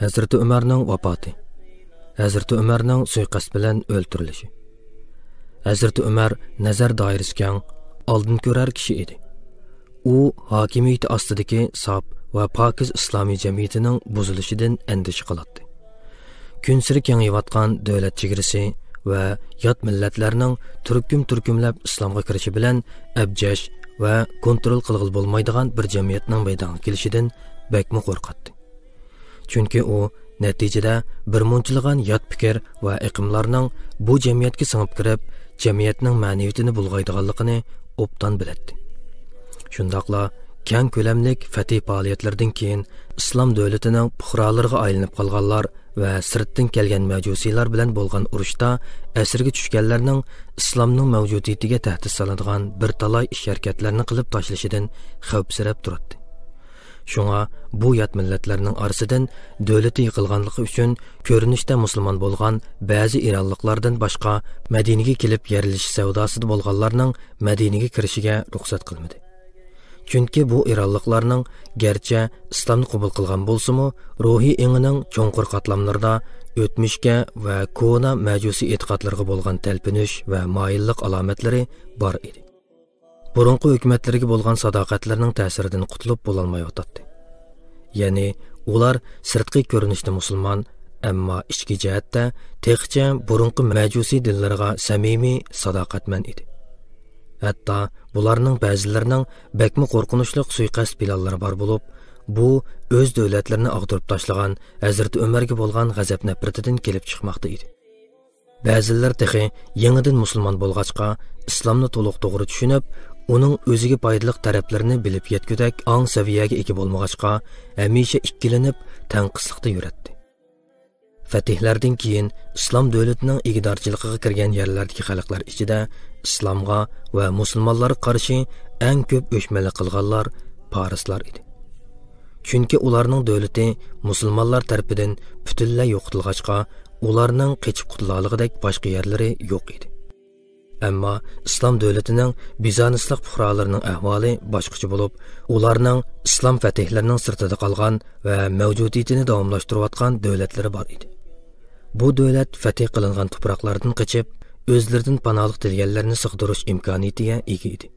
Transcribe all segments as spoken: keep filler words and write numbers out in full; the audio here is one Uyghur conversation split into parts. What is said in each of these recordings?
ھەزرىتى ئۆمەرنىڭ ۋاپاتى. ھەزرىتى ئۆمەرنىڭ سۇيىقەست بىلەن ئۆلتۈرۈلۈشى. ھەزرىتى ئۆمەر نەزەر دائىرىسى كەڭ، ئالدىن كۆرەر كىشى ئىدى. ئۇ ھاكىمىيىتى ئاستىدىكى ساپ ۋە پاكىز ئىسلامىي جەمئىيىتىنىڭ بۇزۇلۇشىدىن ئەندىشە قىلاتتى. كۈنسېرى كېڭىيىۋاتقان دۆلەت چېگرىسى ۋە يات مىللەتلەرنىڭ تۈركۈم-تۈركۈملەپ ئىسلامغا كىرىشى بىلەن ئەبجەش ۋە كونترول قىلغىلى بولمايدىغان بىر جەمئىيەتنىڭ مەيدانغا كېلىشىدىن بەكمۇ قورقاتتى. چۈنكى ئۇ نەتىجىدە بىر مۇنچىلىغان يات پىكىر ۋە ئېقىملارنىڭ بۇ جەمئىيەتكە سىڭىپ كىرىپ، جەمئىيەتنىڭ مەنىۋىيىتىنى بۇلغايدىغانلىقىنى ئوبدان بىلەتتى. شۇنداقلا كەڭ كۆلەملىك فەتھى پائالىيەتلىرىدىن كېيىن ئىسلام دۆلىتىنىڭ پۇقرالىرىغا ئايلىنىپ قالغانلار ۋە سىرتتىن كەلگەن مەجۇسىيلار بىلەن بولغان ئۇرۇشتا ئەسىرگە چۈشكەنلەرنىڭ ئىسلامنىڭ مەۋجۇدىيىتىگە تەھدىت سالىدىغان بىر تالاي ئىش-ھەرىكەتلەرنى قىلىپ تاشلىشىدىن خەۋپسىرەپ تۇراتتى. شۇڭا بۇ يات مىللەتلەرنىڭ ئارىسىدىن دۆلىتى يىقىلغانلىقى ئۈچۈن كۆرۈنۈشتە مۇسۇلمان بولغان بەزى ئىرانلىقلاردىن باشقا مەدىنىگە كېلىپ يەرلىشىش سەۋداسىدا بولغانلارنىڭ مەدىنىگە كىرىشىگە رۇخسەت قىلمىدى. چۈنكى بۇ ئىرانلىقلارنىڭ گەرچە ئىسلامنى قوبۇل قىلغان بولسىمۇ، روھىي ئېڭىنىڭ چوڭقۇر قاتلاملىرىدا ئۆتمۈشكە ۋە كونا مەجۇسىي ئېتىقادلىرىغا بولغان تەلپۈنۈش ۋە مايىللىق ئالامەتلىرى بار ئىدى. بۇرۇنقى ھۆكۈمەتلىرىگە بولغان ساداقەتلىرىنىڭ تەسىرىدىن قۇتۇلۇپ بولالمايۋاتاتتى. يەنى ئۇلار سىرتقى كۆرۈنۈشتە مۇسۇلمان، ئەمما ئىچكى جەھەتتە تېخىچە بۇرۇنقى مەجۇسىي دىنلىرىغا سەمىمىي، ساداقەتمەن ئىدى. ھەتتا بۇلارنىڭ بەزىلىرىنىڭ بەكمۇ قورقۇنچلۇق سۇيىقەست پىلانلىرى بار بولۇپ، بۇ ئۆز دۆلەتلىرىنى ئاغدۇرۇپ تاشلىغان ھەزرىتى ئۆمەرگە بولغان غەزەپ-نەپرىتىدىن كېلىپ چىقماقتا ئىدى. بەزىلىرى تېخى يېڭىدىن مۇسۇلمان بولغاچقا، ئىسلامنى تولۇق توغرا چۈشىنىپ، ئۇنىڭ ئۆزىگە پايدىلىق تەرەپلىرىنى بىلىپ يەتكۈدەك ئاڭ سەۋىيەگە ئىگە بولمىغاچقا، ھەمىشە ئىككىلىنىپ، تەڭقىسلىقتا يۈرەتتى. فەتھلەردىن كېيىن ئىسلام دۆلىتىنىڭ ئىگىدارچىلىقىغا كىرگەن يەرلەردىكى خەلقلەر ئىچىدە ئىسلامغا ۋە مۇسۇلمانلارغا قارشى ئەڭ كۆپ ئۆچمەنلىك قىلغانلار پارسلار ئىدى. چۈنكى ئۇلارنىڭ دۆلىتى مۇسۇلمانلار تەرىپىدىن پۈتۈنلەي يوقىتىلغاچقا، ئۇلارنىڭ قېچىپ قۇتۇلالىغۇدەك باشقا يەرلىرى يوق ئىدى. ئەمما ئىسلام دۆلىتىنىڭ بىزانسلىق پۇقرالىرىنىڭ ئەھۋالى باشقىچە بولۇپ، ئۇلارنىڭ ئىسلام فەتھلىرىنىڭ سىرتىدا قالغان ۋە مەۋجۇدىيىتىنى داۋاملاشتۇرۇۋاتقان دۆلەتلىرى بار ئىدى. بۇ دۆلەت فەتھ قىلىنغان تۇپراقلاردىن قېچىپ، ئۆزلىرىدىن پاناھلىق تىلىگەنلەرنى سىغدۇرۇش ئىمكانىيىتىگە ئىگە ئىدى.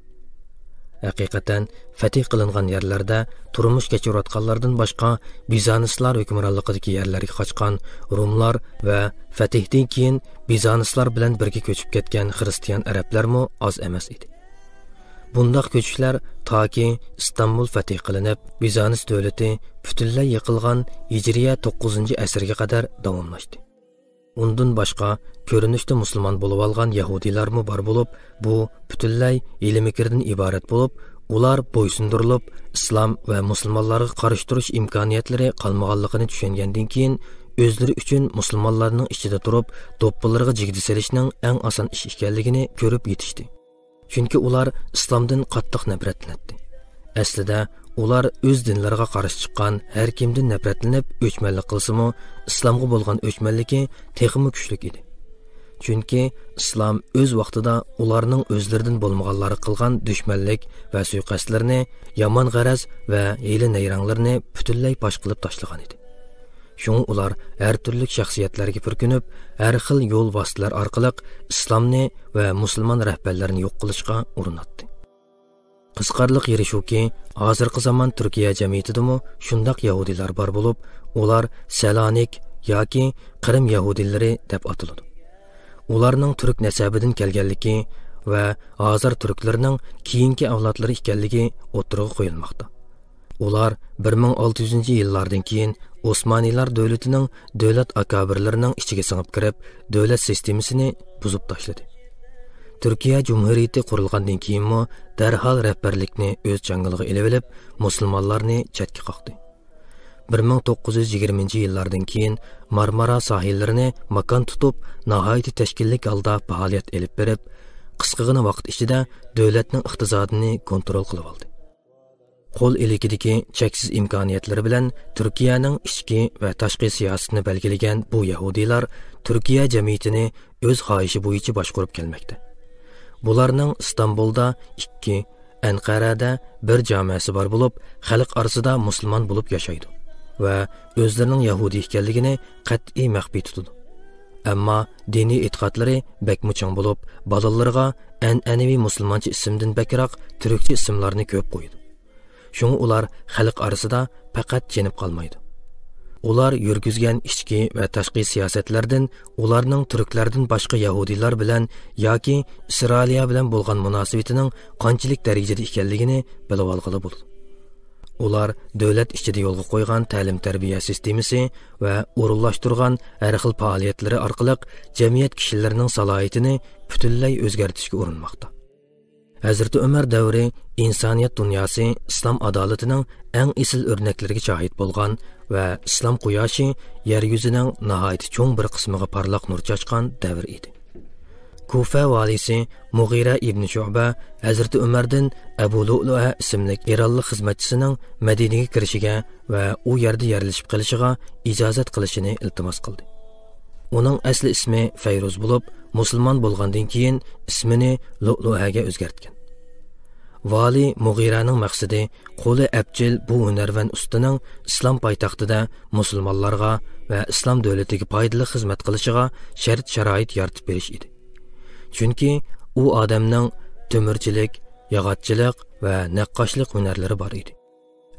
ھەقىقەتەن، فەتھ قىلىنغان يەرلەردە تۇرمۇش كەچۈرۈۋاتقانلاردىن باشقا، بىزانسلار ھۆكۈمرانلىقىدىكى يەرلەرگە قاچقان روملار ۋە فەتھتىن كېيىن بىزانسلار بىلەن بىرگە كۆچۈپ كەتكەن خىرىستىيان ئەرەبلەرمۇ ئاز ئەمەس ئىدى. بۇنداق كۆچۈشلەر تاكى ئىستانبۇل فەتھ قىلىنىپ، بىزانس دۆلىتى پۈتۈنلەي يىقىلغان ھىجرىيە توققۇزىنچى ئەسىرگە قەدەر داۋاملاشتى. ئۇندىن باشقا، كۆرۈنۈشتە مۇسۇلمان بولۇۋالغان يەھۇدىيلارمۇ بار بولۇپ، بۇ پۈتۈنلەي ھىيلە-مىكىردىن ئىبارەت بولۇپ، ئۇلار بويسۇندۇرۇلۇپ، ئىسلام ۋە مۇسۇلمانلارغا قارشى تۇرۇش ئىمكانىيەتلىرى قالمىغانلىقىنى چۈشەنگەندىن كېيىن، ئۆزلىرى ئۈچۈن مۇسۇلمانلارنىڭ ئىچىدە تۇرۇپ، دوپپىلىرىغا جىگدە سېلىشنىڭ ئەڭ ئاسان ئىش ئىكەنلىكىنى كۆرۈپ يېتىشتى. چۈنكى ئۇلار ئىسلامدىن قاتتىق نەپرەتلىنەتتى. ئەسلىدە، ئۇلار ئۆز دىنلىرىغا قارشى چىققان ھەر كىمدىن نەپرەتلىنىپ، ئۆچمەنلىك قىلسىمۇ، ئىسلامغا بولغان ئۆچمەنلىكى تېخىمۇ كۈچلۈك ئىدى. چۈنكى ئىسلام ئۆز ۋاقتىدا ئۇلارنىڭ ئۆزلىرىدىن بولمىغانلارغا قىلغان دۈشمەنلىك ۋە سۇيىقەستلىرىنى، يامان غەرەز ۋە ھىيلە-نەيرەڭلىرىنى پۈتۈنلەي پاش قىلىپ تاشلىغان ئىدى. شۇڭا ئۇلار ھەر تۈرلۈك شەخسىيەتلەرگە پۈركىنىپ، ھەر خىل يول ۋاسىتىلەر ئارقىلىق ئىسلامنى ۋە مۇسۇلمان رەھبەرلەرنى يوق قىلىشقا ئۇرۇناتتى. قىزىقارلىق يېرى شۇكى، ھازىرقى زامان تۈركىيە جەمئىيىتىدىمۇ شۇنداق يەھۇدىيلار بار بولۇپ، ئۇلار سەلانىك ياكى قىرىم يەھۇدىيلىرى دەپ ئاتىلىدۇ. ئۇلارنىڭ تۈرك نەسەبىدىن كەلگەنلىكى ۋە ھازار تۈركلىرىنىڭ كېيىنكى ئەۋلادلىرى ئىكەنلىكى ئوتتۇرىغا قويۇلماقتا. ئۇلار بىر مىڭ ئالتە يۈزىنچى يىللاردىن كېيىن ئوسمانىيلار دۆلىتىنىڭ دۆلەت ئاكابىرلىرىنىڭ ئىچىگە سىڭىپ كىرىپ، دۆلەت سىستېمىسىنى بۇزۇپ تاشلىدى. تۈركىيە جۇمھۇرىيىتى قۇرۇلغاندىن كېيىنمۇ دەرھال رەھبەرلىكنى ئۆز چاڭگىلىغا ئېلىۋېلىپ، مۇسۇلمانلارنى چەتكە قاقتى. بىر مىڭ توققۇز يۈز يىگىرمىنچى يىللاردىن كېيىن مارمارا ساھىللىرىنى ماكان تۇتۇپ، ناھايىتى تەشكىللىك ھالدا پائالىيەت ئېلىپ بېرىپ، قىسقىغىنە ۋاقىت ئىچىدە دۆلەتنىڭ ئىقتىسادىنى كونترول قىلىۋالدى. قول ئىلكىدىكى چەكسىز ئىمكانىيەتلىرى بىلەن تۈركىيەنىڭ ئىچكى ۋە تاشقى سىياسىتىنى بەلگىلىگەن بۇ يەھۇدىيلار تۈركىيە جەمئىيىتىنى ئۆز خاھىشى بويىچە باشقۇرۇپ كەلمەكتە. بۇلارنىڭ ئىستانبۇلدا ئىككى، ئەنقەرەدە بىر جامەسى بار بولۇپ، خەلق ئارىسىدا مۇسۇلمان بولۇپ ياشايدۇ. ۋە ئۆزلىرىنىڭ يەھۇدىي ئىكەنلىكىنى قەتئىي مەخپىي تۇتىدۇ. ئەمما دىنىي ئېتىقادلىرى بەكمۇ چىڭ بولۇپ، بالىلىرىغا ئەنئەنىۋى مۇسۇلمانچە ئىسىمدىن بەكرەك تۈركچە ئىسىملارنى كۆپ قويىدۇ. شۇڭا ئۇلار خەلق ئارىسىدا پەقەت چېنىپ قالمايدۇ. ئۇلار يۈرگۈزگەن ئىچكى ۋە تاشقى سىياسەتلەردىن ئۇلارنىڭ تۈركلەردىن باشقا يەھۇدىيلار بىلەن ياكى ئىسرائىلىيە بىلەن بولغان مۇناسىۋىتىنىڭ قانچىلىك دەرىجىدە ئىكەنلىكىنى بىلىۋالغىلى بولىدۇ. ئۇلار دۆلەت ئىچىدە يولغا قويغان تەلىم-تەربىيە سىستېمىسى ۋە ئورۇنلاشتۇرغان ھەر خىل پائالىيەتلىرى ئارقىلىق جەمئىيەت كىشىلىرىنىڭ سالاھىيىتىنى پۈتۈنلەي ئۆزگەرتىشكە ئۇرۇنماقتا. ھەزرىتى ئۆمەر دەۋرى ئىنسانىيەت دۇنياسى ئىسلام ئادالىتىنىڭ ئەڭ ئېسىل ئۆرنەكلىرىگە شاھىت بولغان ۋە ئىسلام قۇياشى يەر يۈزىنىڭ ناھايىتى چوڭ بىر قىسمىغا پارلاق نۇر چاچقان دەۋر ئىدى. كۇفە ۋالىسى مۇغىرە ئىبنى شۇبە ھەزرىتى ئۆمەردىن ئەبۇ لۇئلۇئە ئىسىملىك ئىرانلىق خىزمەتچىسىنىڭ مەدىنىگە كىرىشىگە ۋە ئۇ يەردە يەرلىشىپ قېلىشىغا ئىجازەت قىلىشىنى ئىلتىماس قىلدى. ئۇنىڭ ئەسلى ئىسمى فەيرۇز بولۇپ، مۇسۇلمان بولغاندىن كېيىن ئىسمىنى لۇئلۇئەگە ئۆزگەرتكەن. ۋالىي مۇغىرەنىڭ مەقسىتى قولى ئەپچىل بۇ ھۈنەرۋەن ئۇستىنىڭ ئىسلام پايتەختىدە مۇسۇلمانلارغا ۋە ئىسلام دۆلىتىگە پايدىلىق خىزمەت قىلىشىغا شەرت-شارائىت يارىتىپ بېرىش ئىدى. چۈنكى ئۇ ئادەمنىڭ تۆمۈرچىلىك، ياغاچچىلىق ۋە نەققاشلىق ھۈنەرلىرى بار ئىدى.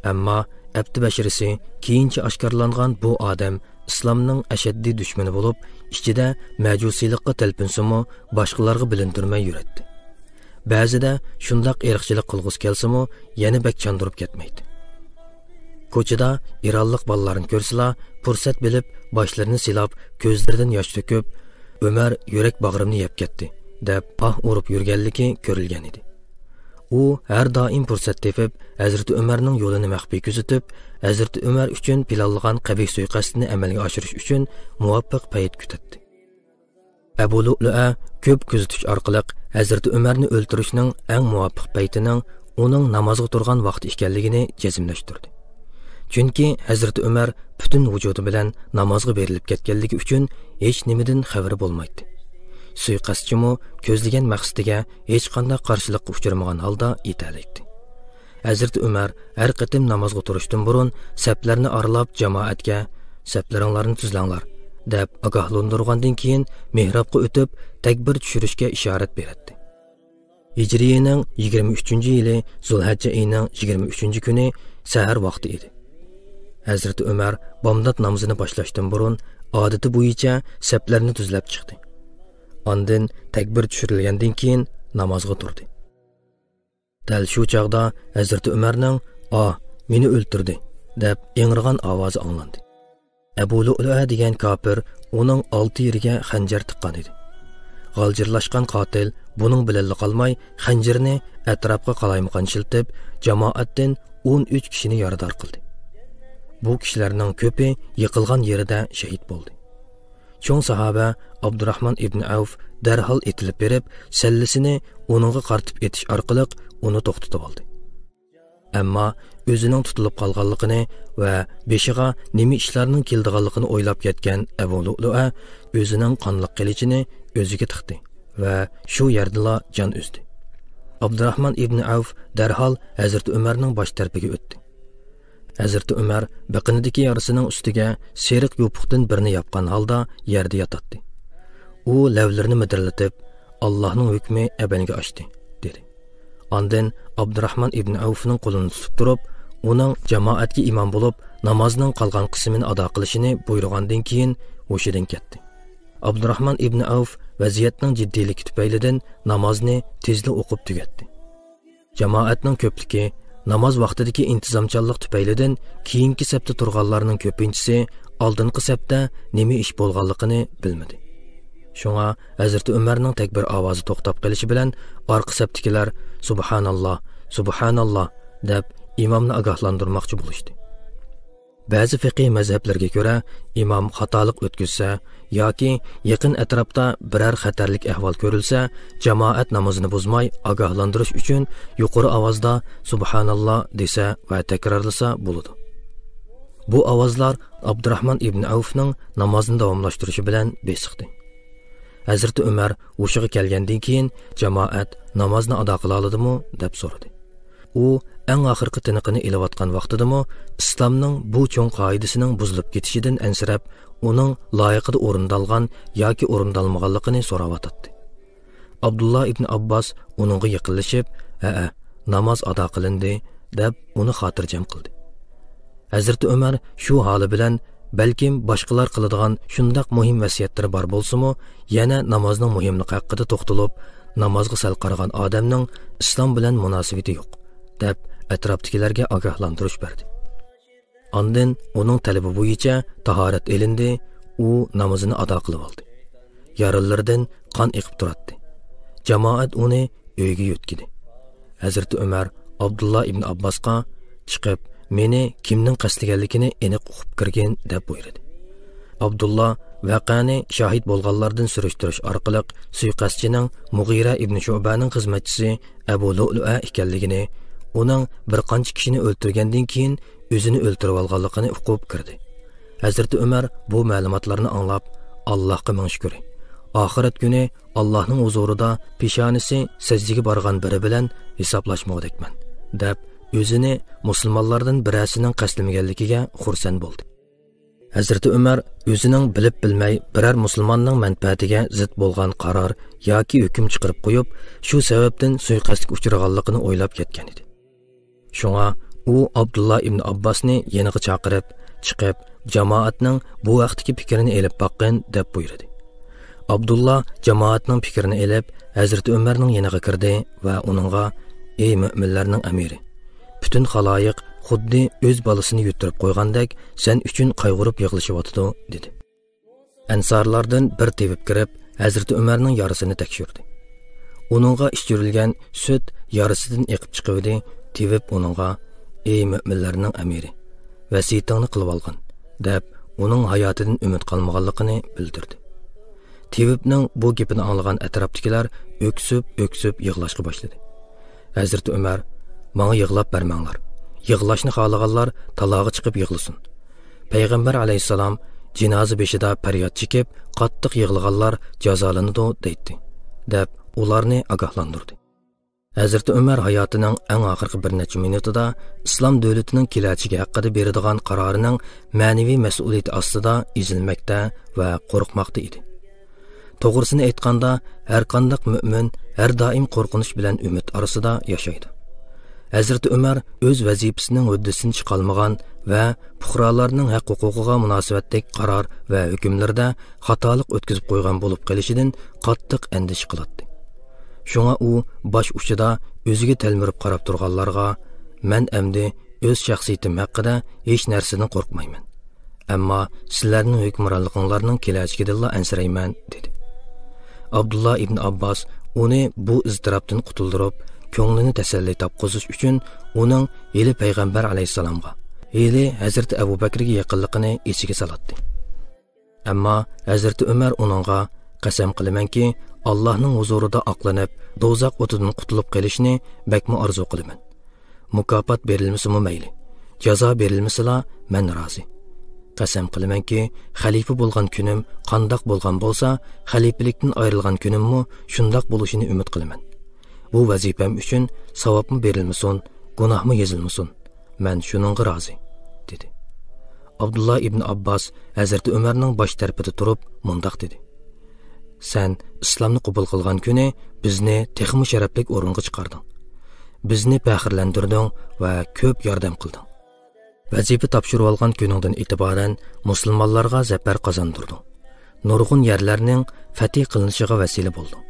ئەمما ئەپتى بەشىرىسى كېيىنچە ئاشكارىلانغان بۇ ئادەم ئىسلامنىڭ ئەشەددىي دۈشمىنى بولۇپ، ئىچىدە مەجۇسىيلىققا تەلپۈنسىمۇ، باشقىلارغا بىلىندۈرمەي يۈرەتتى. بەزىدە شۇنداق ئىرقچىلىق قىلغۇسى كەلسىمۇ، يەنە بەك چاندۇرۇپ كەتمەيتتى. كوچىدا ئىرانلىق بالىلارنى كۆرسىلا، پۇرسەت بىلىپ، باشلىرىنى سىلاپ، كۆزلىرىدىن ياش تۆكۈپ، «ئۆمەر يۈرەك باغرىمنى يەپ كەتتى» دەپ ئاھ ئۇرۇپ يۈرگەنلىكى كۆرۈلگەن ئىدى. ئۇ ھەر دائىم پۇرسەت تېپىپ، ھەزرىتى ئۆمەرنىڭ يولىنى مەخپىي كۆزىتىپ، ھەزرىتى ئۆمەر ئۈچۈن پىلانلىغان قەبىھ سۇيىقەستىنى ئەمەلگە ئاشۇرۇش ئۈچۈن مۇۋاپىق پەيت كۈتەتتى. ئەبۇ لۇئلۇئە كۆپ كۆزىتىش ئارقىلىق ھەزرىتى ئۆمەرنى ئۆلتۈرۈشنىڭ ئەڭ مۇۋاپىق پەيتىنىڭ ئۇنىڭ نامازغا تۇرغان ۋاقتى ئىكەنلىكىنى جەزملەشتۈردى. چۈنكى ھەزرىتى ئۆمەر پۈتۈن ۋۇجۇدى بىلەن نامازغا بېرىلىپ كەتكەنلىكى ئۈچۈن ھېچ نېمىدىن خەۋىرى بولمايتتى. سۇيىقەستچىمۇ كۆزلىگەن مەقسىتىگە ھېچقانداق قارشىلىققا ئۇچرىمىغان ھالدا يېتەلەيتتى. ھەزرىتى ئۆمەر ھەر قېتىم نامازغا تۇرۇشتىن بۇرۇن سەپلەرنى ئارىلاپ جامائەتكە «سەپلىرىڭلارنى تۈزلەڭلار» دەپ ئاگاھلاندۇرغاندىن كېيىن، مېھرابقا ئۆتۈپ، تەكبىر چۈشۈرۈشكە ئىشارەت بېرەتتى. ھىجرىيىنىڭ يىگىرمە ئۈچىنچى يىلى زۇلھەججە ئېيىنىڭ يىگىرمە ئۈچىنچى كۈنى سەھەر ۋاقتى ئىدى. ھەزرىتى ئۆمەر بامدات نامىزىنى باشلاشتىن بۇرۇن، ئادىتى بويىچە سەپلەرنى تۈزلەپ چىقتى. ئاندىن تەكبىر چۈشۈرۈلگەندىن كېيىن نامازغا تۇردى. دەل شۇ چاغدا ھەزرىتى ئۆمەرنىڭ «ئا، مېنى ئۆلتۈردى» دەپ ئىڭرىغان ئاۋازى ئاڭلاندى. ئەبۇ لۇئلۇئە دېگەن كاپىر ئۇنىڭ ئالتە يېرىگە خەنجەر تىققان ئىدى. غالجىرلاشقان قاتىل بۇنىڭ بىلەنلا قالماي، خەنجىرىنى ئەتراپقا قالايمىقان ئىشلىتىپ، جامائەتتىن ئون ئۈچ كىشىنى يارىدار قىلدى. بۇ كىشىلەرنىڭ كۆپى يىقىلغان يېرىدە شېھىت بولدى. چوڭ ساھابە ئابدۇراخمان ئىبنى ئەۋف دەرھال ئېتىلىپ بېرىپ، سەللىسىنى ئۇنىڭغا قارىتىپ ئېتىش ئارقىلىق ئۇنى توختىتىۋالدى. ئەمما ئۆزىنىڭ تۇتۇلۇپ قالغانلىقىنى ۋە بېشىغا نېمە ئىشلارنىڭ كېلىدىغانلىقىنى ئويلاپ يەتكەن ئەبۇ لۇئلۇئە ئۆزىنىڭ قانلىق قىلىچىنى ئۆزىگە تىقتى ۋە شۇ يەردىلا جان ئۈزدى. ئابدۇراخمان ئىبنى ئەۋف دەرھال ھەزرىتى ئۆمەرنىڭ باش تەرىپىگە ئۆتتى. ھەزرىتى ئۆمەر بېقىنىدىكى يارىسىنىڭ ئۈستىگە سېرىق يوپۇقتىن بىرنى ياپقان ھالدا يەردە ياتاتتى. ئۇ لەۋلىرىنى مىدىرلىتىپ، «ئاللاھنىڭ ھۆكمى ئەمەلگە ئاشتى» دېدى. ئاندىن ئابدۇراخمان ئىبنى ئەۋفنىڭ قولىنى تۇتۇپ تۇرۇپ، ئۇنىڭ جامائەتكە ئىمام بولۇپ، نامازنىڭ قالغان قىسمىنى ئادا قىلىشىنى بۇيرۇغاندىن كېيىن ھوشىدىن كەتتى. ئابدۇراخمان ئىبنى ئەۋف ۋەزىيەتنىڭ جىددىيلىكى تۈپەيلىدىن نامازنى تېزلا ئوقۇپ تۈگەتتى. جامائەتنىڭ كۆپلۈكى ناماز ۋاقتىدىكى ئىنتىزامچانلىق تۈپەيلىدىن كېيىنكى سەپتە تۇرغانلارنىڭ كۆپىنچىسى ئالدىنقى سەپتە نېمە ئىش بولغانلىقىنى بىلمىدى. شۇڭا ھەزرىتى ئۆمەرنىڭ تەكبىر ئاۋازى توختاپ قېلىشى بىلەن ئارقا سەپتىكىلەر «سۇبھاناللا، سۇبھاناللا» دەپ ئىمامنى ئاگاھلاندۇرماقچى بولۇشتى. بەزى فىقھىي مەزھەپلەرگە كۆرە، ئىمام خاتالىق ئۆتكۈزسە ياكى يېقىن ئەتراپتا بىرەر خەتەرلىك ئەھۋال كۆرۈلسە، جامائەت نامىزىنى بۇزماي ئاگاھلاندۇرۇش ئۈچۈن يۇقىرى ئاۋازدا «سۇبھاناللا» دېسە ۋە تەكرارلىسا بولىدۇ. بۇ ئاۋازلار ئابدۇراخمان ئىبنى ئەۋفنىڭ نامازنى داۋاملاشتۇرۇشى بىلەن بېسىقتى. ھەزرىتى ئۆمەر ھوشىغا كەلگەندىن كېيىن، «جامائەت نامازنى ئادا قىلالىدىمۇ؟» دەپ سورىدى. ئۇ ئەڭ ئاخىرقى تىنىقىنى ئېلىۋاتقان ۋاقتىدىمۇ ئىسلامنىڭ بۇ چوڭ قائىدىسىنىڭ بۇزۇلۇپ كېتىشىدىن ئەنسىرەپ، ئۇنىڭ لايىقىدا ئورۇندالغان ياكى ئورۇندالمىغانلىقىنى سوراۋاتاتتى. ئابدۇللا ئىبن ئابباس ئۇنىڭغا يېقىنلىشىپ، ھەئە، ناماز ئادا قىلىندى، دەپ ئۇنى خاتىرجەم قىلدى. ھەزرىتى ئۆمەر شۇ ھالى بىلەن، بەلكىم باشقىلار قىلىدىغان شۇنداق مۇھىم ۋەسىيەتلىرى بار بولسىمۇ، يەنە نامازنىڭ مۇھىملىقى ھەققىدە توختىلىپ، نامازغا سەل قارىغان ئادەمنىڭ ئىسلام بىلەن مۇناسىۋىتى يوق، دەپ ئەتراپتىكىلەرگە ئاگاھلاندۇرۇش بەردى. ئاندىن ئۇنىڭ تەلىپى بويىچە تاھارەت ئېلىندى، ئۇ نامىزىنى ئادا قىلىۋالدى. يارىلىرىدىن قان ئېقىپ تۇراتتى. جامائەت ئۇنى ئۆيىگە يۆتكىدى. ھەزرىتى ئۆمەر ئابدۇللا ئىبن ئابباسقا، «چىقىپ، مېنى كىمنىڭ قەستلىگەنلىكىنى ئېنىق ئۇقۇپ كىرگىن» دەپ بۇيرۇدى. ئابدۇللا ۋەقەنى شاھىت بولغانلاردىن سۈرۈشتۈرۈش ئارقىلىق سۇيىقەستچىنىڭ مۇغىرە ئىبن شۇئبەنىڭ خىزمەتچىسى ئەبۇ لۇئلۇئە ئىكەنلىكىنى، ئۇنىڭ بىر قانچە كىشىنى ئۆلتۈرگەندىن كېيىن ئۆزىنى ئۆلتۈرۈۋالغانلىقىنى ئۇقۇپ كىردى. ھەزرىتى ئۆمەر بۇ مەلۇماتلارنى ئاڭلاپ، «ئاللاھقا مىڭ شۈكرى. ئاخىرەت كۈنى ئاللاھنىڭ ھۇزۇرىدا پېشانىسى سەجدىگە بارغان بىرى بىلەن ھېسابلاشمىغۇدەكمەن» دەپ، ئۆزىنى مۇسۇلمانلاردىن بىرەرسىنىڭ قەستلىمىگەنلىكىگە خۇرسەن بولدى. ھەزرىتى ئۆمەر ئۆزىنىڭ بىلىپ بىلمەي بىرەر مۇسۇلماننىڭ مەنپەئەتىگە زىت بولغان قارار ياكى ھۆكۈم چىقىرىپ قويۇپ، شۇ سەۋەبتىن سۇيىقەستكە ئۇچرىغانلىقىنى ئويلاپ يەتكەن ئىدى. شۇڭا ئۇ ئابدۇللا ئىبن ئابباسنى يېنىغا چاقىرىپ، «چىقىپ، جامائەتنىڭ بۇ ھەقتىكى پىكرىنى ئېلىپ باققىن» دەپ بۇيرۇدى. ئابدۇللا جامائەتنىڭ پىكرىنى ئېلىپ، ھەزرىتى ئۆمەرنىڭ يېنىغا كىردى ۋە ئۇنىڭغا، «ئەي مۆمىنلەرنىڭ ئەمىرى، پۈتۈن خالايىق خۇددى ئۆز بالىسىنى يۈتتۈرۈپ قويغاندەك سەن ئۈچۈن قايغۇرۇپ يىغلىشىۋاتىدۇ» دېدى. ئەنسارلاردىن بىر تېۋىپ كىرىپ، ھەزرىتى ئۆمەرنىڭ يارىسىنى تەكشۈردى. ئۇنىڭغا ئىچۈرۈلگەن سۈت يارىسىدىن ئېقىپ چىقىۋىدى، تېۋىپ ئۇنىڭغا، «ئەي مۆمىنلەرنىڭ ئەمىرى، ۋەسىيىتىڭنى قىلىۋالغىن» دەپ، ئۇنىڭ ھاياتىدىن ئۈمىد قالمىغانلىقىنى بىلدۈردى. تېۋىپنىڭ بۇ گېپىنى ئاڭلىغان ئەتراپتىكىلەر ئۆكسۈپ-ئۆكسۈپ يىغلاشقا باشلىدى. ھەزرىتى ئۆمەر، «ماڭا يىغلاپ بەرمەڭلار. يىغلاشنى خالىغانلار تالاغا چىقىپ يىغلىسۇن. پەيغەمبەر ئەلەيھىسسالام جىنازا بېشىدا پەرياد چېكىپ، قاتتىق يىغلىغانلار جازالىنىدۇ دەيتتى» دەپ ئۇلارنى ئاگاھلاندۇردى. ھەزرىتى ئۆمەر ھاياتىنىڭ ئەڭ ئاخىرقى بىر نەچچە مىنۇتىدا ئىسلام دۆلىتىنىڭ كېلەچىكى ھەققىدە بېرىدىغان قارارىنىڭ مەنىۋى مەسئۇلىيىتى ئاستىدا ئېزىلمەكتە ۋە قورقماقتا ئىدى. توغرىسىنى ئېيتقاندا، ھەرقانداق مۆمىن ھەر دائىم قورقۇنچ بىلەن ئۈمىد ئارىسىدا ياشايدۇ. ھەزرىتى ئۆمەر ئۆز ۋەزىپىسىنىڭ ھۆددىسىدىن چىقالمىغان ۋە پۇقرالارنىڭ ھەق-ھوقۇقىغا مۇناسىۋەتلىك قارار ۋە ھۆكۈملىرىدە خاتالىق ئۆتكۈزۈپ قويغان بولۇپ قېلىشىدىن قاتتىق ئەندىشە قىلاتتى. شۇڭا ئۇ باش ئۇچىدا ئۆزىگە تەلمۈرۈپ قاراپ تۇرغانلارغا، «مەن ئەمدى ئۆز شەخسىيىتىم ھەققىدە ھېچ نەرسىدىن قورقمايمەن. ئەمما سىلەرنىڭ ھۆكۈمرانلىقىڭلارنىڭ كېلەچىكىدىنلا ئەنسىرەيمەن» دېدى. ئابدۇللا ئىبن ئابباس ئۇنى بۇ ئىزتىراپتىن قۇتۇلدۇرۇپ، كۆڭلىنى تەسەللى تاپقۇزۇش ئۈچۈن ئۇنىڭ ھېلى پەيغەمبەر ئەلەيھىسسالامغا، ھېلى ھەزرىتى ئەبۇ بەكرىگە يېقىنلىقىنى ئېسىگە سالاتتى. ئەمما ھەزرىتى ئۆمەر ئۇنىڭغا، «قەسەم قىلىمەنكى، ئاللاھنىڭ ھۇزۇرىدا ئاقلىنىپ، دوزاخ ئوتىدىن قۇتۇلۇپ قېلىشنى بەكمۇ ئارزۇ قىلىمەن. مۇكاپات بېرىلمىسىمۇ مەيلى، جازا بېرىلمىسىلا مەن رازى. قەسەم قىلىمەنكى، خەلىپە بولغان كۈنۈم قانداق بولغان بولسا، خەلىپىلىكتىن ئايرىلغان كۈنۈممۇ شۇنداق بولۇشىنى ئۈمىد قىلىمەن. بۇ ۋەزىپەم ئۈچۈن ساۋابمۇ بېرىلمىسۇن، گۇناھمۇ يېزىلمىسۇن. مەن شۇنىڭغا رازى» دېدى. ئابدۇللا ئىبن ئابباس ھەزرىتى ئۆمەرنىڭ باش تەرىپىدە تۇرۇپ مۇنداق دېدى: «سەن ئىسلامنى قوبۇل قىلغان كۈنى بىزنى تېخىمۇ شەرەپلىك ئورۇنغا چىقاردىڭ. بىزنى پەخىرلەندۈردۈڭ ۋە كۆپ ياردەم قىلدىڭ. ۋەزىپە تاپشۇرۇۋالغان كۈنۈڭدىن ئېتىبارەن مۇسۇلمانلارغا زەپەر قازاندۇردۇڭ. نۇرغۇن يەرلەرنىڭ فەتھى قىلىنىشىغا ۋەسىلە بولدۇڭ.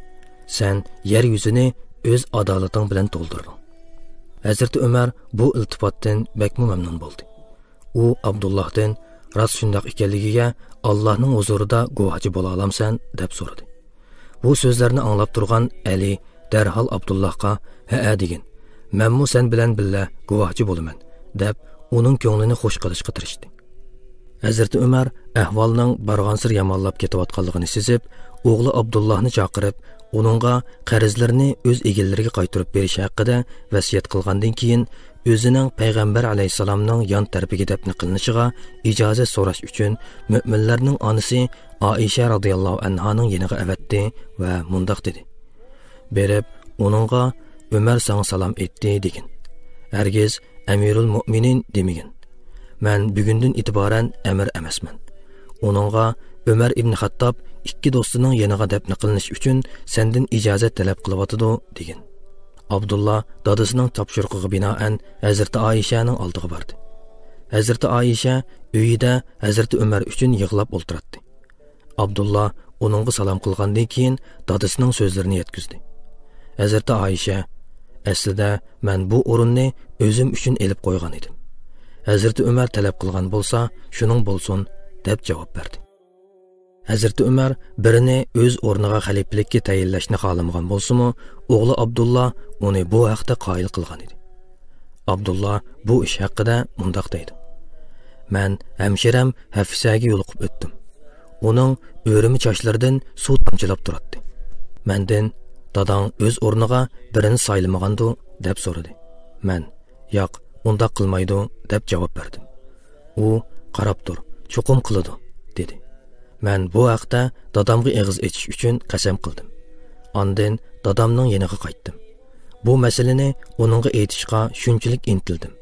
سەن يەر يۈزىنى ئۆز ئادالىتىڭ بىلەن تولدۇردۇڭ.» ھەزرىتى ئۆمەر بۇ ئىلتىپاتتىن بەكمۇ مەمنۇن بولدى. ئۇ ئابدۇللاھتىن، «راست شۇنداق ئىكەنلىكىگە ئاللاھنىڭ ھۇزۇرىدا گۇۋاھچى بولالامسەن؟» دەپ سورىدى. بۇ سۆزلەرنى ئاڭلاپ تۇرغان ئەلى دەرھال ئابدۇللاھقا، «ھەئە» دېگىن، مەنمۇ سەن بىلەن بىللە گۇۋاھچى بولىمەن، دەپ ئۇنىڭ كۆڭلىنى خۇش قىلىشقا تىرىشتى. ھەزرىتى ئۆمەر ئەھۋالنىڭ بارغانسېرى يامانلاپ كېتىۋاتقانلىقىنى سېزىپ، ئوغلى ئابدۇللاھنى چاقىرىپ، ئۇنىڭغا قەرزلىرىنى ئۆز ئىگىلىرىگە قايتۇرۇپ بېرىش ھەققىدە ۋەسىيەت قىلغاندىن كېيىن، ئۆزىنىڭ پەيغەمبەر ئەلەيھىسسالامنىڭ يان تەرىپىگە دەپنە قىلىنىشىغا ئىجازەت سوراش ئۈچۈن مۆمىنلەرنىڭ ئانىسى ئائىشە رازىياللاھۇ ئەنھانىڭ يېنىغا ئەۋەتتى ۋە مۇنداق دېدى: «بېرىپ، ئۇنىڭغا، 'ئۆمەر ساڭا سالام ئېيتتى' دېگىن. ھەرگىز ئەمىرۇل مۆمىنىن دېمىگىن. مەن بۈگۈندىن ئېتىبارەن ئەمىر ئەمەسمەن. ئۇنىڭغا ئۆمەر ئىبن خەتتاب ئىككى دوستىنىڭ يېنىغا دەپنە قىلىنىش ئۈچۈن سەندىن ئىجازەت تەلەپ قىلىۋاتىدۇ، دېگىن. ئابدۇللا دادىسىنىڭ تاپشۇرۇقىغا بىنائەن ھەزرىتى ئائىشەنىڭ ئالدىغا باردى. ھەزرىتى ئائىشە ئۆيىدە ھەزرىتى ئۆمەر ئۈچۈن يىغلاپ ئولتۇراتتى. ئابدۇللا ئۇنىڭغا سالام قىلغاندىن كېيىن دادىسىنىڭ سۆزلىرىنى يەتكۈزدى. ھەزرىتى ئائىشە، ئەسلىدە مەن بۇ ئورۇننى ئۆزۈم ئۈچۈن ئېلىپ قويغان ئىدىم. ھەزرىتى ئۆمەر تەلەپ قىلغان بولسا، شۇنىڭ بولسۇن، دەپ جاۋاب بەردى. ھەزرىتى ئۆمەر بىرىنى ئۆز ئورنىغا خەلىپىلىككە تەيىنلەشنى خالىمىغان بولسىمۇ، ئوغلى ئابدۇللا ئۇنى بۇ ھەقتە قايىل قىلغان ئىدى. ئابدۇللا بۇ ئىش ھەققىدە مۇنداق دەيدۇ: مەن ھەمشىرەم ھەفسەگە يولۇقۇپ ئۆتتۈم. ئۇنىڭ ئۆرۈمە چاچلىرىدىن سۇ تامچىلاپ تۇراتتى. مەندىن، «داداڭ ئۆز ئورنىغا بىرىنى سايلىمىغاندۇ؟» دەپ سورىدى. مەن، «ياق، ئۇنداق قىلمايدۇ» دەپ جاۋاب بەردىم. ئۇ، «قاراپ تۇر، چوقۇم قىلىدۇ» دېدى. مەن بۇ ھەقتە دادامغا ئېغىز ئېچىش ئۈچۈن قەسەم قىلدىم. ئاندىن دادامنىڭ يېنىغا قايتتىم. بۇ مەسىلىنى ئۇنىڭغا ئېيتىشقا شۇنچىلىك ئىنتىلدىم،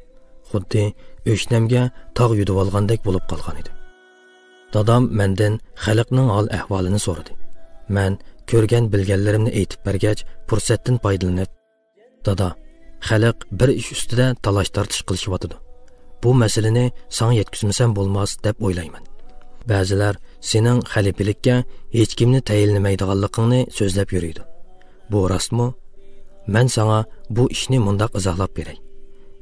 خۇددى ئۆشنەمگە تاغ يۈدۈۋالغاندەك بولۇپ قالغان ئىدىم. دادام مەندىن خەلقنىڭ ھال-ئەھۋالىنى سورىدى. مەن كۆرگەن-بىلگەنلىرىمنى ئېيتىپ بەرگەچ، پۇرسەتتىن پايدىلىنىپ، «دادا، خەلق بىر ئىش ئۈستىدە تالاش-تارتىش قىلىشىۋاتىدۇ. بۇ مەسىلىنى ساڭا يەتكۈزمىسەم بولماس دەپ ئويلايمەن. بەزىلەر سېنىڭ خەلىپىلىككە ھېچكىمنى تەيىنلىمەيدىغانلىقىڭنى سۆزلەپ يۈرىدۇ. بۇ راستمۇ؟ مەن ساڭا بۇ ئىشنى مۇنداق ئىزاھلاپ بېرەي.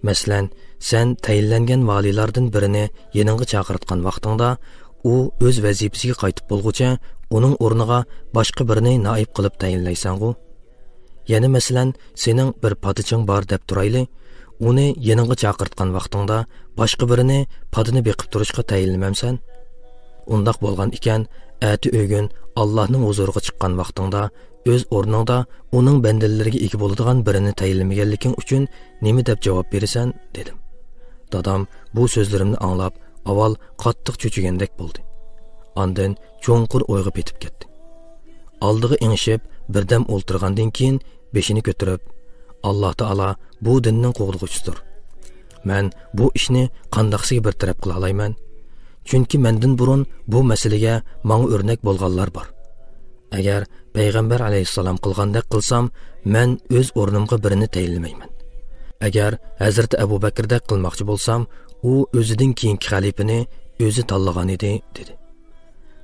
مەسىلەن، سەن تەيىنلەنگەن ۋالىيلاردىن بىرىنى يېنىڭغا چاقىرتقان ۋاقتىڭدا، ئۇ ئۆز ۋەزىپىسىگە قايتىپ بولغۇچە ئۇنىڭ ئورنىغا باشقا بىرىنى نائىب قىلىپ تەيىنلەيسەنغۇ؟ يەنە مەسىلەن، سېنىڭ بىر پادىچىڭ بار دەپ تۇرايلى، ئۇنى يېنىڭغا چاقىرتقان ۋاقتىڭدا باشقا بىرىنى پادىنى بېقىپ تۇرۇشقا تەيىنلىمەمسەن؟ ئۇنداق بولغان ئىكەن، ئەتە ئۆگۈن ئاللاھنىڭ ھۇزۇرىغا چىققان ۋاقتىڭدا ئۆز ئورنۇڭدا ئۇنىڭ بەندىلىرىگە ئىگە بولىدىغان بىرىنى تەيىنلىمىگەنلىكىڭ ئۈچۈن نېمە دەپ جاۋاب بېرىسەن؟ دېدىم. دادام بۇ سۆزلىرىمنى ئاڭلاپ، ئاۋۋال قاتتىق چۆچۈگەندەك بولدى. ئاندىن چوڭقۇر ئويغا پېتىپ كەتتى. ئالدىغا ئېڭىشىپ، بىردەم ئولتۇرغاندىن كېيىن بېشىنى كۆتۈرۈپ، «ئاللا تائالا بۇ دىننىڭ قوغدىغۇچىسىدۇر. مەن بۇ ئىشنى قانداقسىگە بىر تەرەپ قىلالايمەن؟ چۈنكى مەندىن بۇرۇن بۇ مەسىلىگە ماڭا ئۆرنەك بولغانلار بار. ئەگەر پەيغەمبەر ئەلەيھىسسالام قىلغاندەك قىلسام، مەن ئۆز ئورنۇمغا بىرىنى تەيىنلىمەيمەن. ئەگەر ھەزرىتى ئەبۇ بەكىردەك قىلماقچى بولسام، ئۇ ئۆزىدىن كېيىنكى خەلىپىنى ئۆزى تاللىغانىدى» دېدى.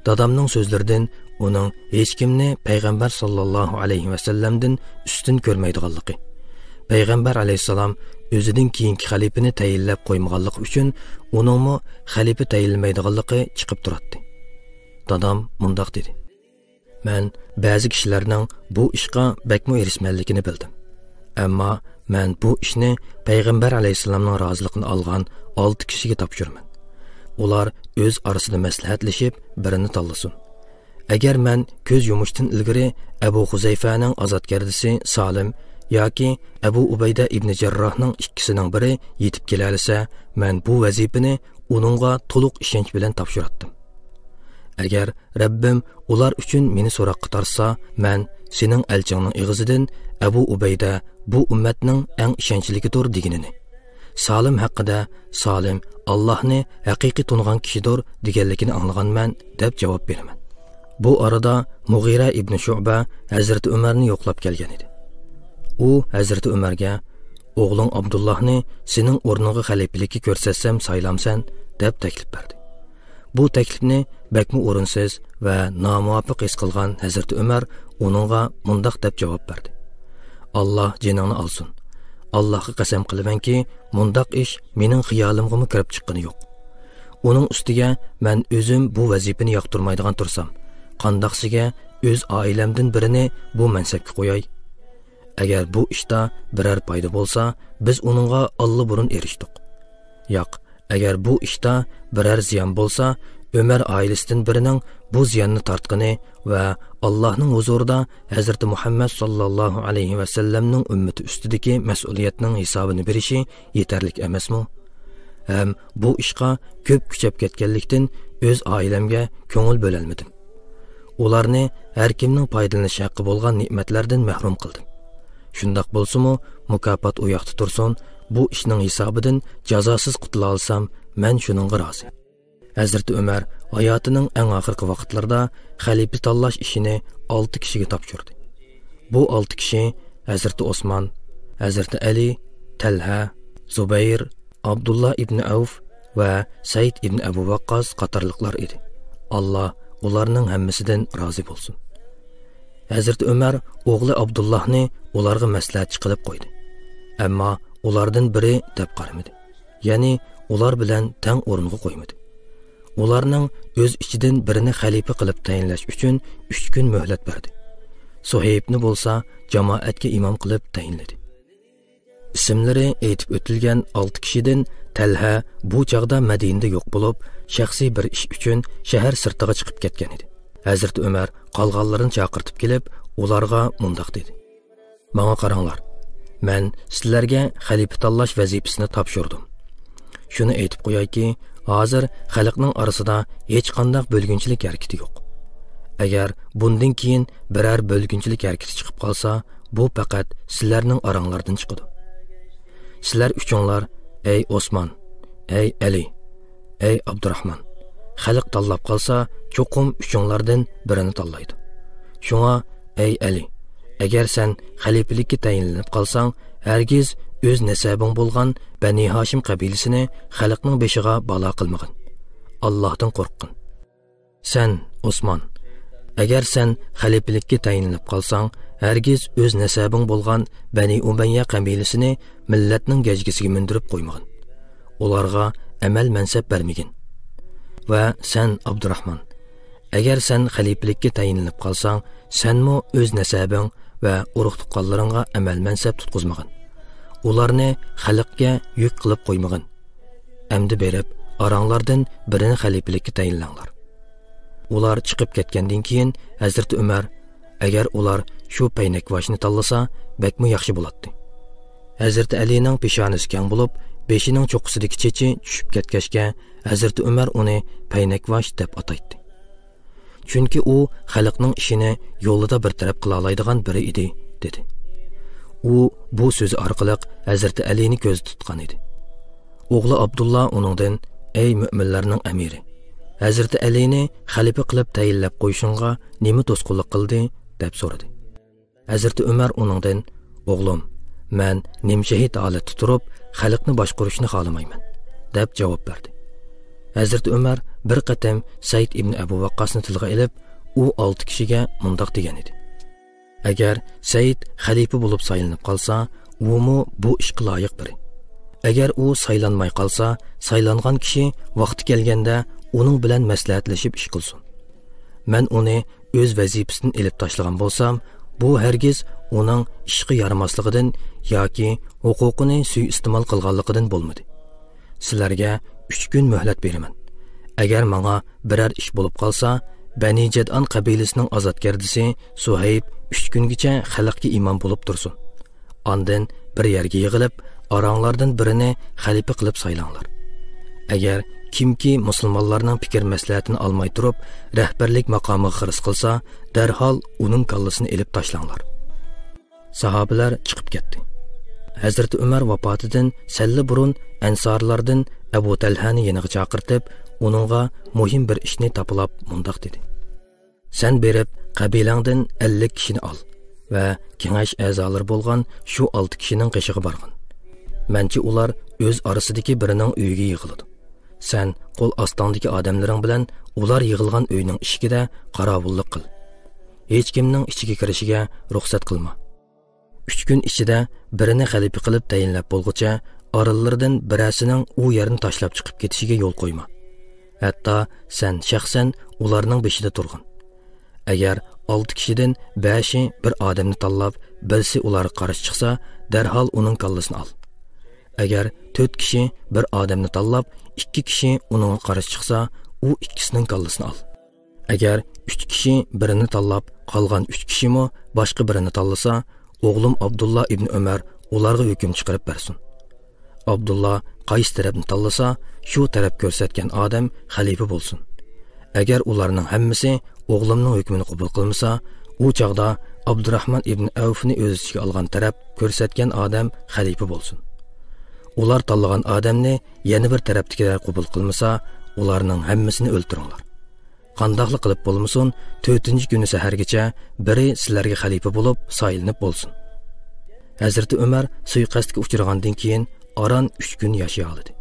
دادامنىڭ سۆزلىرىدىن ئۇنىڭ ھېچكىمنى پەيغەمبەر ساللاللاھۇ ئەلەيھى ۋەسەللەمدىن ئۈستۈن كۆرمەيدىغانلىقى، پەيغەمبەر ئەلەيھىسسالام ئۆزىدىن كېيىنكى خەلىپىنى تەيىنلەپ قويمىغانلىقى ئۈچۈن ئۇنىڭمۇ خەلىپە تەيىنلىمەيدىغانلىقى چىقىپ تۇراتتى. دادام مۇنداق دېدى: مەن بەزى كىشىلەرنىڭ بۇ ئىشقا بەكمۇ ھېرىسمەنلىكىنى بىلدىم. ئەمما مەن بۇ ئىشنى پەيغەمبەر ئەلەيھىسسالامنىڭ رازىلىقىنى ئالغان ئالتە كىشىگە تاپشۇرىمەن. ئۇلار ئۆز ئارىسىدا مەسلىھەتلىشىپ، بىرىنى تاللىسۇن. ئەگەر مەن كۆز يۇمۇشتىن ئىلگىرى ئەبۇ خۇزەيفەنىڭ ئازادگەردىسى سالىم ياكى ئەبۇ ئۇبەيدە ئىبنى جەرراھنىڭ ئىككىسىنىڭ بىرى يېتىپ كېلەلىسە، مەن بۇ ۋەزىپىنى ئۇنىڭغا تولۇق ئىشەنچ بىلەن تاپشۇراتتىم. ئەگەر رەببىم ئۇلار ئۈچۈن مېنى سوراققا تارتسا، مەن سېنىڭ ئەلچىڭنىڭ ئېغىزىدىن «ئەبۇ ئۇبەيدە بۇ ئۈممەتنىڭ ئەڭ ئىشەنچلىكىدۇر» دېگىنىنى، سالىم ھەققىدە «سالىم ئاللاھنى ھەقىقىي تونۇغان كىشىدۇر» دېگەنلىكىنى ئاڭلىغانمەن، دەپ جاۋاب بېرىمەن. بۇ ئارىدا مۇغىرە ئىبنى شۇئبە ھەزرىتى ئۆمەرنى يوقلاپ كەلگەن ئىدى. ئۇ ھەزرىتى ئۆمەرگە، «ئوغلۇڭ ئابدۇللاھنى سېنىڭ ئورنۇڭغا خەلىپىلىككە كۆرسەتسەم سايلامسەن؟» دەپ تەكلىپ بەردى. بۇ تەكلىپنى بەكمۇ ئورۇنسىز ۋە نامۇۋاپىق ھېس قىلغان ھەزرىتى ئۆمەر ئۇنىڭغا مۇنداق دەپ جاۋاب بەردى: «ئاللاھ جېنىڭنى ئالسۇن. ئاللاھقا قەسەم قىلىمەنكى، مۇنداق ئىش مېنىڭ خىيالىمغىمۇ كىرىپ چىققىنى يوق. ئۇنىڭ ئۈستىگە مەن ئۆزۈم بۇ ۋەزىپىنى ياقتۇرمايدىغان تۇرسام، قانداقسىگە ئۆز ئائىلەمدىن بىرىنى بۇ مەنسەپكە قوياي؟ ئەگەر بۇ ئىشتا بىرەر پايدا بولسا، بىز ئۇنىڭغا ئاللىبۇرۇن ئېرىشتۇق. ياق، ئەگەر بۇ ئىشتا بىرەر زىيان بولسا، ئۆمەر ئائىلىسىدىن بىرىنىڭ بۇ زىياننى تارتقىنى ۋە ئاللاھنىڭ ھۇزۇرىدا ھەزرىتى مۇھەممەد ساللاللاھۇ ئەلەيھى ۋەسەللەمنىڭ ئۈممىتى ئۈستىدىكى مەسئۇلىيەتنىڭ ھېسابىنى بېرىشى يېتەرلىك ئەمەسمۇ؟ ھەم بۇ ئىشقا كۆپ كۈچەپ كەتكەنلىكتىن، ئۆز ئائىلەمگە كۆڭۈل بۆلەلمىدىم. ئۇلارنى ھەركىمنىڭ پايدىلىنىش ھەققى بولغان نېمەتلەردىن مەھرۇم قىلدىم. شۇنداق بولسىمۇ، مۇكاپات ئۇ ياقتا تۇرسۇن، بۇ ئىشنىڭ ھېسابىدىن جازاسىز قۇتۇلالىسام، مەن شۇنىڭغا رازى. ھەزرىتى ئۆمەر ھاياتىنىڭ ئەڭ ئاخىرقى ۋاقىتلىرىدا خەلىپە تاللاش ئىشىنى ئالتە كىشىگە تاپشۇردى. بۇ ئالتە كىشى ھەزرىتى ئوسمان، ھەزرىتى ئەلى، تەلھە، زۇبەير، ئابدۇللا ئىبنى ئەۋف ۋە سەئىد ئىبنى ئەبۇ ۋەققاس قاتارلىقلار ئىدى. ئاللا ئۇلارنىڭ ھەممىسىدىن رازى بولسۇن. ھەزرىتى ئۆمەر ئوغلى ئابدۇللاھنى ئۇلارغا مەسلىھەتچى قىلىپ قويدى. ئەمما ئۇلاردىن بىرى دەپ قارىمىدى. يەنى ئۇلار بىلەن تەڭ ئورۇنغا قويمىدى. ئۇلارنىڭ ئۆز ئىچىدىن بىرىنى خەلىپە قىلىپ تەيىنلەش ئۈچۈن ئۈچ كۈن مۆھلەت بەردى. سۇھەيبنى بولسا جامائەتكە ئىمام قىلىپ تەيىنلىدى. ئىسىملىرى ئېيتىپ ئۆتۈلگەن ئالتە كىشىدىن تەلھە بۇ چاغدا مەدىنىدە يوق بولۇپ، شەخسىي بىر ئىش ئۈچۈن شەھەر سىرتىغا چىقىپ كەتكەن ئىدى. ھەزرىتى ئۆمەر قالغانلىرىنى چاقىرتىپ كېلىپ، ئۇلارغا مۇنداق دېدى: «ماڭا قاراڭلار، مەن سىلەرگە خەلىپە تاللاش ۋەزىپىسىنى تاپشۇردۇم. شۇنى ئېيتىپ قويايكى، ھازىر خەلقنىڭ ئارىسىدا ھېچقانداق بۆلگۈنچىلىك ھەرىكىتى يوق. ئەگەر بۇندىن كېيىن بىرەر بۆلگۈنچىلىك ھەرىكىتى چىقىپ قالسا، بۇ پەقەت سىلەرنىڭ ئاراڭلاردىن چىقىدۇ. سىلەر ئۈچۈڭلار، ئەي ئوسمان، ئەي ئەلى، ئەي ئابدۇراخمان، خەلق تاللاپ قالسا، چوقۇم ئۈچۈڭلاردىن بىرىنى تاللايدۇ. شۇڭا، ئەي ئەلى، ئەگەر سەن خەلىپىلىككە تەيىنلىنىپ قالساڭ، ھەرگىز ئۆز نەسەبىڭ بولغان بەنى ھاشىم قەبىلىسىنى خەلقنىڭ بېشىغا بالا قىلمىغىن. ئاللاھتىن قورققىن. سەن، ئوسمان، ئەگەر سەن خەلىپىلىككە تەيىنلىنىپ قالساڭ، ھەرگىز ئۆز نەسەبىڭ بولغان بەنى ئۇمەييە قەبىلىسىنى مىللەتنىڭ گەجگىسىگە مىندۈرۈپ قويمىغىن. ئۇلارغا ئەمەل مەنسەپ بەرمىگىن. ۋە سەن، ئابدۇراخمان، ئەگەر سەن خەلىپىلىككە تەيىنلىنىپ قالساڭ، سەنمۇ ئۆز نەسەبىڭ ۋە ئۇرۇق-تۇغقانلىرىڭغا ئەمەل مەنسەپ تۇتقۇزمىغىن. ئۇلارنى خەلقكە يۈك قىلىپ قويمىغىن. ئەمدى بېرىپ، ئاراڭلاردىن بىرىنى خەلىپىلىككە تەيىنلەڭلار.» ئۇلار چىقىپ كەتكەندىن كېيىن، ھەزرىتى ئۆمەر، ئەگەر ئۇلار شۇ پەينەكۋاشنى تاللىسا، بەكمۇ ياخشى بولاتتى. ھەزرىتى ئەلىنىڭ پېشانىسى كەڭ بولۇپ، بېشىنىڭ چوققىسىدىكى چېچى چۈشۈپ كەتكەچكە، ھەزرىتى ئۆمەر ئۇنى پەينەكۋاش دەپ ئاتايتتى. «چۈنكى ئۇ خەلقنىڭ ئىشىنى يولىدا بىر تەرەپ قىلالايدىغان بىرى ئىدى» دېدى. ئۇ بۇ سۆزى ئارقىلىق ھەزرىتى ئەلىنى كۆزدە تۇتقان ئىدى. ئوغلى ئابدۇللا ئۇنىڭدىن: «ئەي مۆمىنلەرنىڭ ئەمىرى، ھەزرىتى ئەلىنى خەلىپە قىلىپ تەيىنلەپ قويۇشۇڭغا نېمە توسقۇنلۇق قىلدى؟» دەپ سورىدى. ھەزرىتى ئۆمەر ئۇنىڭدىن: «ئوغلۇم، مەن نىمشېھىت ھالەتتە تۇرۇپ، خەلقنى باشقۇرۇشنى خالىمايمەن» دەپ جاۋاب بەردى. ھەزرىتى ئۆمەر بىر قېتىم سەئىد ئىبنى ئەبۇ ۋەققاسنى تىلغا ئېلىپ، ئۇ ئالتە كىشىگە مۇنداق دېگەن ئىدى: «ئەگەر سەئىد خەلىپە بولۇپ سايلىنىپ قالسا، ئۇمۇ بۇ ئىشقا لايىق بىرى. ئەگەر ئۇ سايلانماي قالسا، سايلانغان كىشى ۋاقتى كەلگەندە ئۇنىڭ بىلەن مەسلىھەتلىشىپ ئىش قىلسۇن. مەن ئۇنى ئۆز ۋەزىپىسىدىن ئېلىپ تاشلىغان بولسام، بۇ ھەرگىز ئۇنىڭ ئىشقا يارىماسلىقىدىن ياكى ھوقۇقىنى سۇيىئىستېمال قىلغانلىقىدىن بولمىدى. سىلەرگە ئۈچ كۈن مۆھلەت بېرىمەن. ئەگەر ماڭا بىرەر ئىش بولۇپ قالسا، بەنى جەدئان قەبىلىسىنىڭ ئازادگەردىسى سۇھەيب ئۈچ كۈنگىچە خەلقكە ئىمام بولۇپ تۇرسۇن. ئاندىن بىر يەرگە يىغىلىپ، ئاراڭلاردىن بىرىنى خەلىپە قىلىپ سايلاڭلار. ئەگەر كىمكى مۇسۇلمانلارنىڭ پىكىر مەسلىھەتىنى ئالماي تۇرۇپ، رەھبەرلىك ماقامىغا خىرىس قىلسا، دەرھال ئۇنىڭ كاللىسىنى ئېلىپ تاشلاڭلار.» ساھابىلەر چىقىپ كەتتى. ھەزرىتى ئۆمەر ۋاپاتىدىن سەللا بۇرۇن ئەنسارلاردىن ئەبۇ تەلھەنى يېنىغا چاقىرتىپ، ئۇنىڭغا مۇھىم بىر ئىشنى تاپىلاپ مۇنداق دېدى: «سەن بېرىپ، قەبىلەڭدىن ئەللىك كىشىنى ئال ۋە كېڭەش ئەزالىرى بولغان شۇ ئالتە كىشىنىڭ قېشىغا بارغىن. مەنچە ئۇلار ئۆز ئارىسىدىكى بىرىنىڭ ئۆيىگە يىغىلىدۇ. سەن قول ئاستىڭدىكى ئادەملىرىڭ بىلەن ئۇلار يىغىلغان ئۆينىڭ ئىشىكىدە قاراۋۇللۇق قىل. ھېچكىمنىڭ ئىچىگە كىرىشىگە رۇخسەت قىلما. ئۈچ كۈن ئىچىدە بىرىنى خەلىپە قىلىپ تەيىنلەپ بولغۇچە، ئارىلىرىدىن بىرەرسىنىڭ ئۇ يەرنى تاشلاپ چىقىپ كېتىشىگە يول قويما. ھەتتا سەن شەخسەن ئۇلارنىڭ بېشىدا تۇرغىن. ئەگەر ئالتە كىشىدىن بەشى بىر ئادەمنى تاللاپ، بىرسى ئۇلارغا قارشى چىقسا، دەرھال ئۇنىڭ كاللىسىنى ئال. ئەگەر تۆت كىشى بىر ئادەمنى تاللاپ، ئىككى كىشى ئۇنىڭغا قارشى چىقسا، ئۇ ئىككىسىنىڭ كاللىسىنى ئال. ئەگەر ئۈچ كىشى بىرىنى تاللاپ، قالغان ئۈچ كىشىمۇ باشقا بىرىنى تاللىسا، ئوغلۇم ئابدۇللا ئىبنى ئۆمەر ئۇلارغا ھۆكۈم چىقىرىپ بەرسۇن. ئابدۇللا قايسى تەرەپنى تاللىسا، شۇ تەرەپ كۆرسەتكەن ئادەم خەلىپە بولسۇن. ئەگەر ئۇلارنىڭ ھەممىسى ئوغلۇمنىڭ ھۆكمىنى قوبۇل قىلمىسا، ئۇ چاغدا ئابدۇراخمان ئىبنى ئەۋفنى ئۆز ئىچىگە ئالغان تەرەپ كۆرسەتكەن ئادەم خەلىپە بولسۇن. ئۇلار تاللىغان ئادەمنى يەنە بىر تەرەپتىكىلەر قوبۇل قىلمىسا، ئۇلارنىڭ ھەممىسىنى ئۆلتۈرۈڭلار. قانداقلا قىلىپ بولمىسۇن، تۆتىنچى كۈنى سەھەرگىچە بىرى سىلەرگە خەلىپە بولۇپ سايلىنىپ بولسۇن. ھەزرىتى ئۆمەر سۇيىقەستكە ئۇچرىغاندىن كېيىن ئاران ئۈچ كۈن ياشىيالىدى.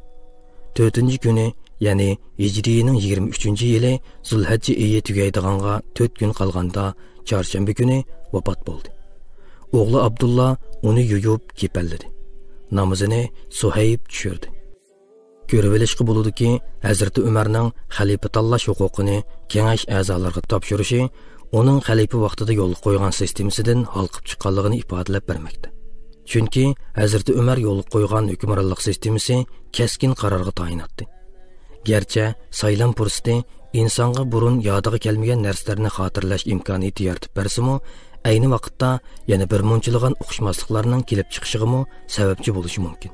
تۆتىنچى كۈنى، يەنى ھىجرىيىنىڭ يىگىرمە ئۈچىنچى يىلى زۇلھەججە ئېيى تۈگەيدىغانغا تۆت كۈن قالغاندا، چارشەنبە كۈنى ۋاپات بولدى. ئوغلى ئابدۇللا ئۇنى يۇيۇپ كېپەنلىدى. نامىزىنى سۇھەيب چۈشۈردى. كۆرۈۋېلىشقا بولىدۇكى، ھەزرىتى ئۆمەرنىڭ خەلىپە تاللاش ھوقۇقىنى كېڭەش ئەزالىرىغا تاپشۇرۇشى ئۇنىڭ خەلىپە ۋاقتىدا يولغا قويغان سىستېمىسىدىن ھالقىپ چىققانلىقىنى ئىپادىلەپ بەرمەكتە. چۈنكى ھەزرىتى ئۆمەر يولغا قويغان ھۆكۈمرانلىق سىستېمىسى كەسكىن قارارغا تايىناتتى. گەرچە سايلام پۇرسىتى ئىنسانغا بۇرۇن يادىغا كەلمىگەن نەرسىلەرنى خاتىرىلەش ئىمكانىيىتى يارىتىپ بەرسىمۇ، ئەينى ۋاقىتتا يەنە بىر مۇنچىلىغان ئوخشىماسلىقلارنىڭ كېلىپ چىقىشىغىمۇ سەۋەبچى بولۇشى مۇمكىن.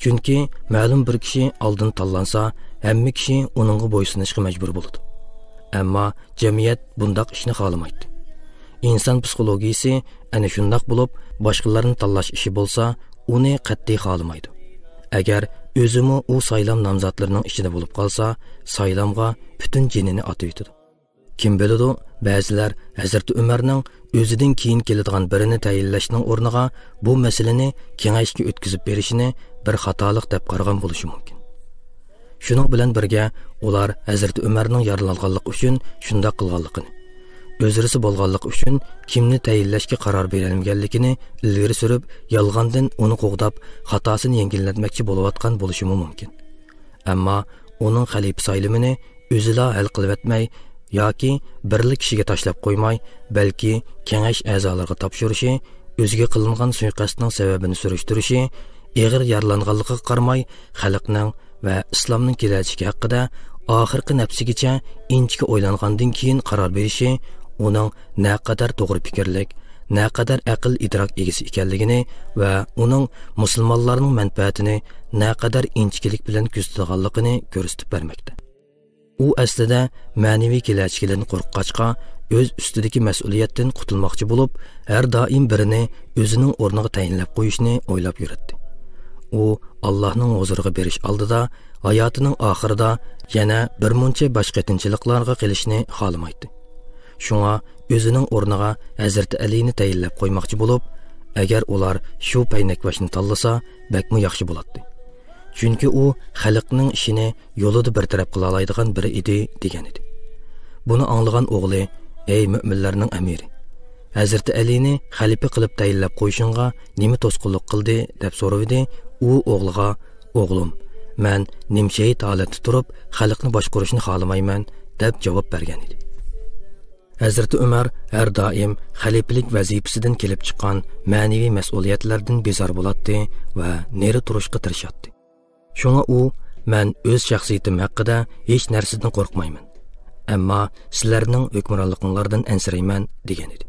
چۈنكى مەلۇم بىر كىشى ئالدىن تاللانسا، ھەممە كىشى ئۇنىڭغا بويسۇنۇشقا مەجبۇر بولىدۇ. ئەمما جەمئىيەت بۇنداق ئىشنى خالىمايتتى. ئىنسان پسىخولوگىيىسى ئەنە شۇنداق بولۇپ، باشقىلارنى تاللاش ئىشى بولسا، ئۇنى قەتئىي خالىمايدۇ. ئەگەر ئۆزىمۇ ئۇ سايلام نامزاتلىرىنىڭ ئىچىدە بولۇپ قالسا، سايلامغا پۈتۈن جېنىنى ئاتىۋېتىدۇ. كىم بىلىدۇ، بەزىلەر ھەزرىتى ئۆمەرنىڭ ئۆزىدىن كېيىن كېلىدىغان بىرىنى تەيىنلەشنىڭ ئورنىغا بۇ مەسىلىنى كېڭەشكە ئۆتكۈزۈپ بېرىشىنى بىر خاتالىق دەپ قارىغان بولۇشى مۇمكىن. شۇنىڭ بىلەن بىرگە، ئۇلار ھەزرىتى ئۆمەرنىڭ يارىلانغانلىقى ئۈچۈن شۇنداق قىلغانلىقىنى، ئۆزرىسى بولغانلىقى ئۈچۈن كىمنى تەيىنلەشكە قارار بېرەلمىگەنلىكىنى ئىلگىرى سۈرۈپ، يالغاندىن ئۇنى قوغداپ، خاتاسىنى يەڭگىللەتمەكچى بولۇۋاتقان بولۇشىمۇ مۇمكىن. ئەمما ئۇنىڭ خەلىپە سايلىمىنى ئۆزىلا ھەل قىلىۋەتمەي ياكى بىرلا كىشىگە تاشلاپ قويماي، بەلكى كېڭەش ئەزالىرىغا تاپشۇرۇشى، ئۆزىگە قىلىنغان سۇيىقەستنىڭ سەۋەبىنى سۈرۈشتۈرۈشى، ئېغىر يارىلانغانلىقىغا قارىماي، خەلقنىڭ ۋە ئىسلامنىڭ كېلەچىكى ھەققىدە ئاخىرقى نەپسىگىچە ئىنچىكە ئويلانغاندىن كېيىن قارار بېرىشى ئۇنىڭ نەقەدەر توغرا پىكىرلىك، نەقەدەر ئەقىل-ئىدراك ئىگىسى ئىكەنلىكىنى ۋە ئۇنىڭ مۇسۇلمانلارنىڭ مەنپەئەتىنى نەقەدەر ئىنچىكىلىك بىلەن كۆزىتىدىغانلىقىنى كۆرسىتىپ بەرمەكتە. ئۇ ئەسلىدە مەنىۋى كېلەچىكىدىن قورققاچقا، ئۆز ئۈستىدىكى مەسئۇلىيەتتىن قۇتۇلماقچى بولۇپ، ھەر دائىم بىرىنى ئۆزىنىڭ ئورنىغا تەيىنلەپ قويۇشنى ئويلاپ يۈرەتتى. ئۇ ئاللاھنىڭ ھۇزۇرىغا بېرىش ئالدىدا، ھاياتىنىڭ ئاخىرىدا يەنە بىر مۇنچە باش قېتىنچىلىقلارغا قېلىشنى خالىمايتتى. شۇڭا ئۆزىنىڭ ئورنىغا ھەزرىتى ئەلىنى تەيىنلەپ قويماقچى بولۇپ، ئەگەر ئۇلار شۇ پەينەكۋاشنى تاللىسا، بەكمۇ ياخشى بولاتتى. چۈنكى ئۇ خەلقنىڭ ئىشىنى يولىدا بىر تەرەپ قىلالايدىغان بىرى ئىدى، دېگەنىدى. بۇنى ئاڭلىغان ئوغلى، ئەي مۆمىنلەرنىڭ ئەمىرى، ھەزرىتى ئەلىنى خەلىپە قىلىپ تەيىنلەپ قويۇشۇڭغا نېمە توسقۇنلۇق قىلدى؟ دەپ سورىۋىدى. ئۇ ئوغلىغا، ئوغلۇم، مەن نىمشېھىت ھالەتتە تۇرۇپ خەلقنى باشقۇرۇشنى خالىمايمەن، دەپ جاۋاب بەرگەنىدى. ھەزرىتى ئۆمەر ھەر دائىم خەلىپىلىك ۋەزىپىسىدىن كېلىپ چىققان مەنىۋى مەسئۇلىيەتلەردىن بىزار بولاتتى ۋە نېرى تۇرۇشقا تىرىشاتتى. شۇڭا ئۇ، مەن ئۆز شەخسىيىتىم ھەققىدە ھېچ نەرسىدىن قورقمايمەن، ئەمما سىلەرنىڭ ھۆكۈمرانلىقىڭلاردىن ئەنسىرەيمەن، دېگەنىدى.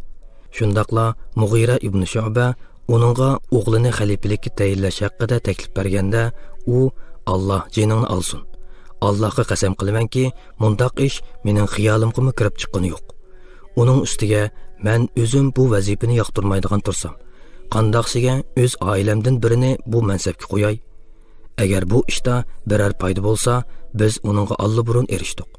شۇنداقلا مۇغىرە ئىبنى شۇئبە ئۇنىڭغا ئوغلىنى خەلىپىلىككە تەيىنلەش ھەققىدە تەكلىپ بەرگەندە، ئۇ، ئاللا جېنىڭنى ئالسۇن، ئاللاغا قەسەم قىلىمەنكى، مۇنداق ئىش مېنىڭ خىيالىمغىمۇ كىرىپ چىققىنى يوق. ئۇنىڭ ئۈستىگە مەن ئۆزۈم بۇ ۋەزىپىنى ياقتۇرمايدىغان تۇرسام، قانداقسىگە ئۆز ئائىلەمدىن بىرىنى بۇ مەنسەپكە قوياي؟ ئەگەر بۇ ئىشتا بىرەر پايدا بولسا، بىز ئۇنىڭغا ئاللىبۇرۇن ئېرىشتۇق.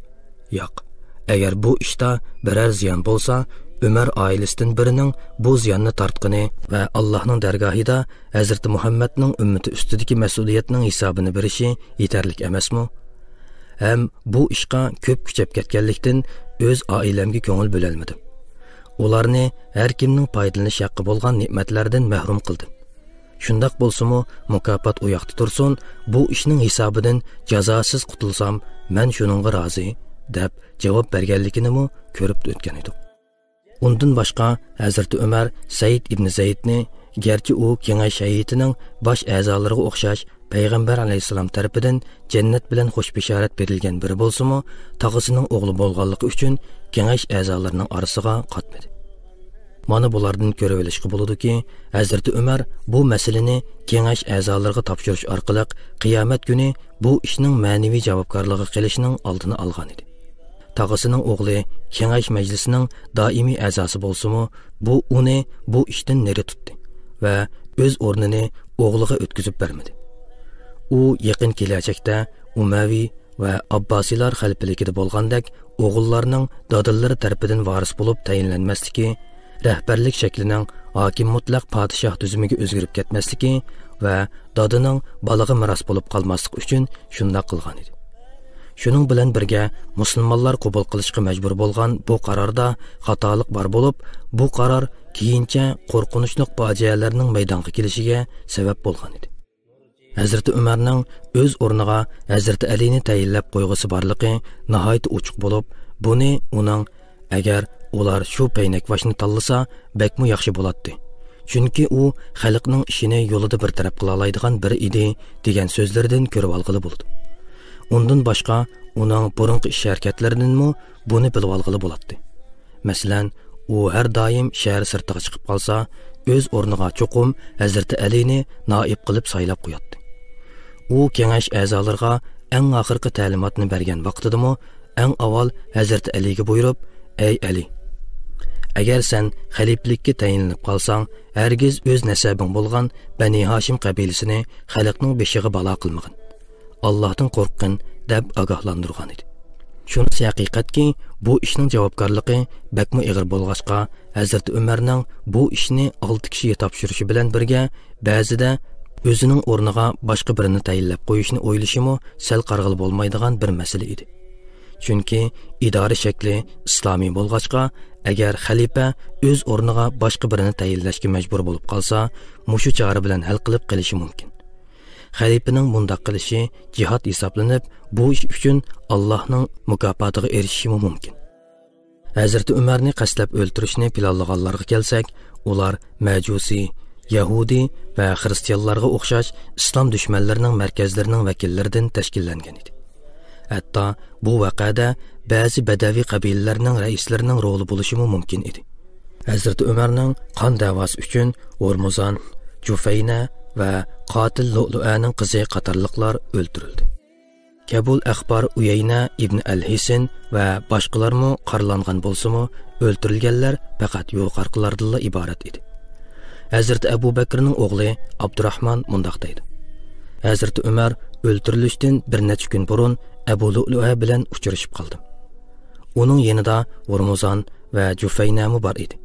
ياق، ئەگەر بۇ ئىشتا بىرەر زىيان بولسا، ئۆمەر ئائىلىسىدىن بىرىنىڭ بۇ زىياننى تارتقىنى ۋە ئاللاھنىڭ دەرگاھىدا ھەزرىتى مۇھەممەدنىڭ ئۈممىتى ئۈستىدىكى مەسئۇلىيەتنىڭ ھېسابىنى بېرىشى يېتەرلىك ئەمەسمۇ؟ ھەم بۇ ئىشقا كۆپ كۈچەپ كەتكەنلىكتىن، ئۆز ئائىلەمگە كۆڭۈل بۆلەلمىدىم. ئۇلارنى ھەر كىمنىڭ پايدىلىنىش ھەققى بولغان نېمەتلەردىن مەھرۇم قىلدىم. شۇنداق بولسىمۇ، مۇكاپات ئۇ ياقتا تۇرسۇن، بۇ ئىشنىڭ ھېسابىدىن جازاسىز قۇتۇلسام، مەن شۇنىڭغا رازى، دەپ جاۋاب بەرگەنلىكىنىمۇ كۆرۈپ ئۆتكەن ئىدۇق. ئۇندىن باشقا، ھەزرىتى ئۆمەر سەئىد ئىبنى زەيدنى، گەرچە ئۇ كېڭەش ھەيئىتىنىڭ باش ئەزالىرىغا ئوخشاش پەيغەمبەر ئەلەيھىسسالام تەرىپىدىن جەننەت بىلەن خۇش بېشارەت بېرىلگەن بىرى بولسىمۇ، تاغىسىنىڭ ئوغلى بولغانلىقى ئۈچۈن كېڭەش ئەزالىرىنىڭ ئارىسىغا قاتمىدى. مانا بۇلاردىن كۆرۈۋېلىشقا بولىدۇكى، ھەزرىتى ئۆمەر بۇ مەسىلىنى كېڭەش ئەزالىرىغا تاپشۇرۇش ئارقىلىق قىيامەت كۈنى بۇ ئىشنىڭ مەنىۋى جاۋابكارلىقىغا قېلىشنىڭ ئالدىنى ئالغانىدى. تاغىسىنىڭ ئوغلى كېڭەش مەجلىسىنىڭ دائىمىي ئەزاسى بولسىمۇ، بۇ ئۇنى بۇ ئىشتىن نېرى تۇتتى ۋە ئۆز ئورنىنى ئوغلىغا ئۆتكۈزۈپ بەرمىدى. ئۇ يېقىن كېلەچەكتە ئۇمەۋى ۋە ئابباسىيلار خەلىپىلىكىدە بولغاندەك ئوغۇللارنىڭ دادىلىرى تەرىپىدىن ۋارىس بولۇپ تەيىنلەنمەسلىكى، رەھبەرلىك شەكلىنىڭ ھاكىم مۇتلەق پادىشاھ تۈزۈمىگە ئۆزگىرىپ كەتمەسلىكى ۋە دادىنىڭ بالىغا مىراس بولۇپ قالماسلىقى ئۈچۈن شۇنداق قىلغان ئىدى. شۇنىڭ بىلەن بىرگە، مۇسۇلمانلار قوبۇل قىلىشقا مەجبۇر بولغان بۇ قاراردا خاتالىق بار بولۇپ، بۇ قارار كېيىنچە قورقۇنچلۇق پاجىئەلەرنىڭ مەيدانغا كېلىشىگە سەۋەب بولغان ئىدى. ھەزرىتى ئۆمەرنىڭ ئۆز ئورنىغا ھەزرىتى ئەلىنى تەيىنلەپ قويغۇسى بارلىقى ناھايىتى ئوچۇق بولۇپ، بۇنى ئۇنىڭ، «ئەگەر ئۇلار شۇ پەينەكۋاشنى تاللىسا، بەكمۇ ياخشى بولاتتى. چۈنكى ئۇ خەلقنىڭ ئىشىنى يولىدا بىر تەرەپ قىلالايدىغان بىرى ئىدى» دېگەن سۆزلىرىدىن كۆرۈۋالغىلى بولىدۇ. ئۇندىن باشقا، ئۇنىڭ بۇرۇنقى ئىش ھەرىكەتلىرىدىنمۇ بۇنى بىلىۋالغىلى بولاتتى. مەسىلەن، ئۇ ھەر دائىم شەھەر سىرتىغا چىقىپ قالسا، ئۆز ئورنىغا چوقۇم ھەزرىتى ئەلىنى نائىب قىلىپ سايلاپ قوياتتى. ئۇ كېڭەش ئەزالىرىغا ئەڭ ئاخىرقى تەلىماتنى بەرگەن ۋاقتىدىمۇ ئەڭ ئاۋۋال ھەزرىتى ئەلىگە بۇيرۇپ، «ئەي ئەلى، ئەگەر سەن خەلىپىلىككە تەيىنلىنىپ قالساڭ، ھەرگىز ئۆز نەسەبىڭ بولغان بەنى ھاشىم قەبىلىسىنى خەلقنىڭ بېشىغا بالا قىلمىغىن. ئاللاھتىن قورققىن» دەپ ئاگاھلاندۇرغان ئىدى. شۇنىسى ھەقىقەتكى، بۇ ئىشنىڭ جاۋابكارلىقى بەكمۇ ئېغىر بولغاچقا، ھەزرىتى ئۆمەرنىڭ بۇ ئىشنى ئالتە كىشىگە تاپشۇرۇشى بىلەن بىرگە، بەزىدە ئۆزىنىڭ ئورنىغا باشقا بىرىنى تەيىنلەپ قويۇشنى ئويلىشىمۇ سەل قارىغىلى بولمايدىغان بىر مەسىلە ئىدى. چۈنكى ئىدارە شەكلى ئىسلامىي بولغاچقا، ئەگەر خەلىپە ئۆز ئورنىغا باشقا بىرىنى تەيىنلەشكە مەجبۇر بولۇپ قالسا، مۇشۇ چارە بىلەن ھەل قىلىپ قېلىشى مۇمكىن. خەلىپىنىڭ مۇنداق قىلىشى جىھاد ھېسابلىنىپ، بۇ ئىش ئۈچۈن ئاللاھنىڭ مۇكاپاتىغا ئېرىشىشىمۇ مۇمكىن. ھەزرىتى ئۆمەرنى قەستلەپ ئۆلتۈرۈشنى پىلانلىغانلارغا كەلسەك، ئۇلار مەجۇسىي، يەھۇدىي ۋە خىرىستىيانلارغا ئوخشاش ئىسلام دۈشمەنلىرىنىڭ مەركەزلىرىنىڭ ۋەكىللىرىدىن تەشكىللەنگەن ئىدى. ھەتتا بۇ ۋەقەدە بەزى بەدەۋىي قەبىلىلەرنىڭ رەئىسلىرىنىڭ رولى بولۇشىمۇ مۇمكىن ئىدى. ھەزرىتى ئۆمەرنىڭ قان دەۋاسى ئۈچۈن ھورمۇزان، جۇفەينە ۋە قاتىل لۇئلۇئەنىڭ قىزى قاتارلىقلار ئۆلتۈرۈلدى. كەبۇل ئەخبار ئۇيەينە ئىبن ئەل ھىسن ۋە باشقىلارمۇ قارىلانغان بولسىمۇ، ئۆلتۈرۈلگەنلەر پەقەت يورۇقارقىلاردىنلا ئىبارەت ئىدى. ھەزرىتى ئەبۇ بەكرىنىڭ ئوغلى ئابدۇراھمان مۇنداق دەيدۇ: «ھەزرىتى ئۆمەر ئۆلتۈرۈلۈشتىن بىر نەچچە كۈن بۇرۇن ئەبۇ لۇئلۇئە بىلەن ئۇچرىشىپ قالدىم. ئۇنىڭ يېنىدا ھورمۇزان ۋە جۇفەينەمۇ بار ئىدى.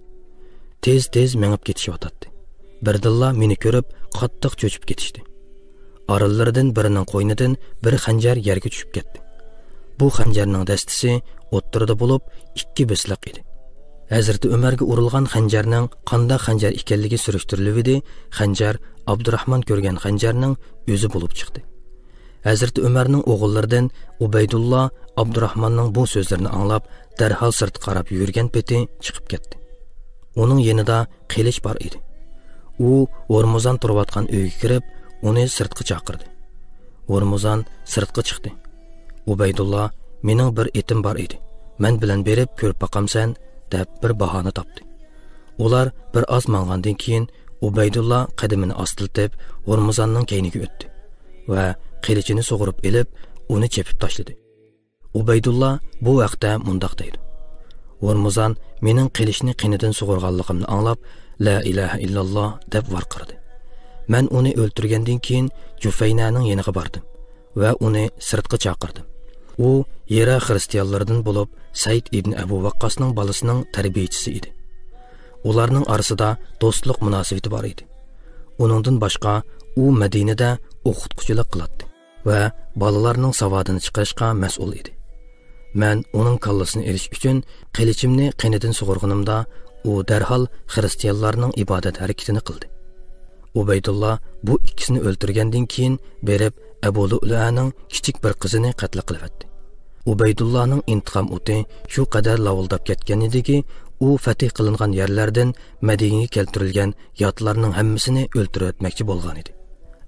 تېز-تېز مېڭىپ كېتىشىۋاتاتتى. بىردىنلا مېنى كۆرۈپ، قاتتىق چۆچۈپ كېتىشتى. ئارىلىرىدىن بىرىنىڭ قوينىدىن بىر خەنجەر يەرگە چۈشۈپ كەتتى. بۇ خەنجەرنىڭ دەستىسى ئوتتۇرىدا بولۇپ، ئىككى بۆسلەق ئىدى. ھەزرىتى ئۆمەرگە ئۇرۇلغان خەنجەرنىڭ قانداق خەنجەر ئىكەنلىكى سۈرۈشتۈرۈلۈۋىدى، خەنجەر ئابدۇراھمان كۆرگەن خەنجەرنىڭ ئۆزى بولۇپ چىقتى.» ھەزرىتى ئۆمەرنىڭ ئوغۇللىرىدىن ئۇبەيدۇللا ئابدۇراھماننىڭ بۇ سۆزلىرىنى ئاڭلاپ، دەرھال سىرتقا قاراپ يۈگۈرگەن پېتى چىقىپ كەتتى. ئۇنىڭ يېنىدا قىلىچ بار ئىدى. ئۇ ھورمۇزان تۇرۇۋاتقان ئۆيگە كىرىپ، ئۇنى سىرتقا چاقىردى. ھورمۇزان سىرتقا چىقتى. ئۇبەيدۇللا: «مېنىڭ بىر ئېتىم بار ئىدى. مەن بىلەن بېرىپ كۆرۈپ باقامسەن؟» دەپ بىر باھانە تاپتى. ئۇلار بىر ئاز ماڭغاندىن كېيىن، ئۇبەيدۇللا قەدىمىنى ئاستىلىتىپ، ھورمۇزاننىڭ كەينىگە ئۆتتى ۋە قىلىچىنى سۇغۇرۇپ ئېلىپ، ئۇنى چېپىپ تاشلىدى. ئۇبەيدۇللا بۇ ھەقتە مۇنداق دەيدۇ: «ھورمۇزان مېنىڭ قىلىچنى قېنىدىن سۇغۇرغانلىقىمنى ئاڭلاپ، لا ئىلاھە ئىللاللا دەپ ۋارقىرىدى. مەن ئۇنى ئۆلتۈرگەندىن كېيىن جۇفەينەنىڭ يېنىغا باردىم ۋە ئۇنى سىرتقا چاقىردىم. ئۇ ھىرا خىرىستىيانلىرىدىن بولۇپ، سەيد ئىبن ئەبۇ ۋەققاسنىڭ بالىسىنىڭ تەربىيىچىسى ئىدى. ئۇلارنىڭ ئارىسىدا دوستلۇق مۇناسىۋىتى بار ئىدى. ئۇنىڭدىن باشقا، ئۇ مەدىنىدە ئوقۇتقۇچىلىق قىلاتتى ۋە بالىلارنىڭ ساۋادىنى چىقىرىشقا مەسئۇل ئىدى. مەن ئۇنىڭ كاللىسىنى ئېلىش ئۈچۈن قىلىچىمنى قېنىدىن سۇغۇرغىنىمدا، ئۇ دەرھال خىرىستىيانلارنىڭ ئىبادەت ھەرىكىتىنى قىلدى.» ئۇبەيدۇللا بۇ ئىككىسىنى ئۆلتۈرگەندىن كېيىن بېرىپ، ئەبۇ لۇئلۇئەنىڭ كىچىك بىر قىزىنى قەتل قىلىۋەتتى. ئۇبەيدۇللانىڭ ئىنتىقام ئوتى شۇ قەدەر لاۋۇلداپ كەتكەن ئىدىكى، ئۇ فەتھ قىلىنغان يەرلەردىن مەدىنىگە كەلتۈرۈلگەن ياتلارنىڭ ھەممىسىنى ئۆلتۈرۈۋەتمەكچى بولغان ئىدى.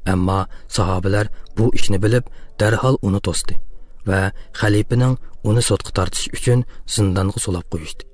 ئەمما ساھابىلەر بۇ ئىشنى بىلىپ، دەرھال ئۇنى توستى ۋە خەلىپىنىڭ ئۇنى سوتقا تارتىش ئۈچۈن زىندانغا سولاپ قويۇشتى.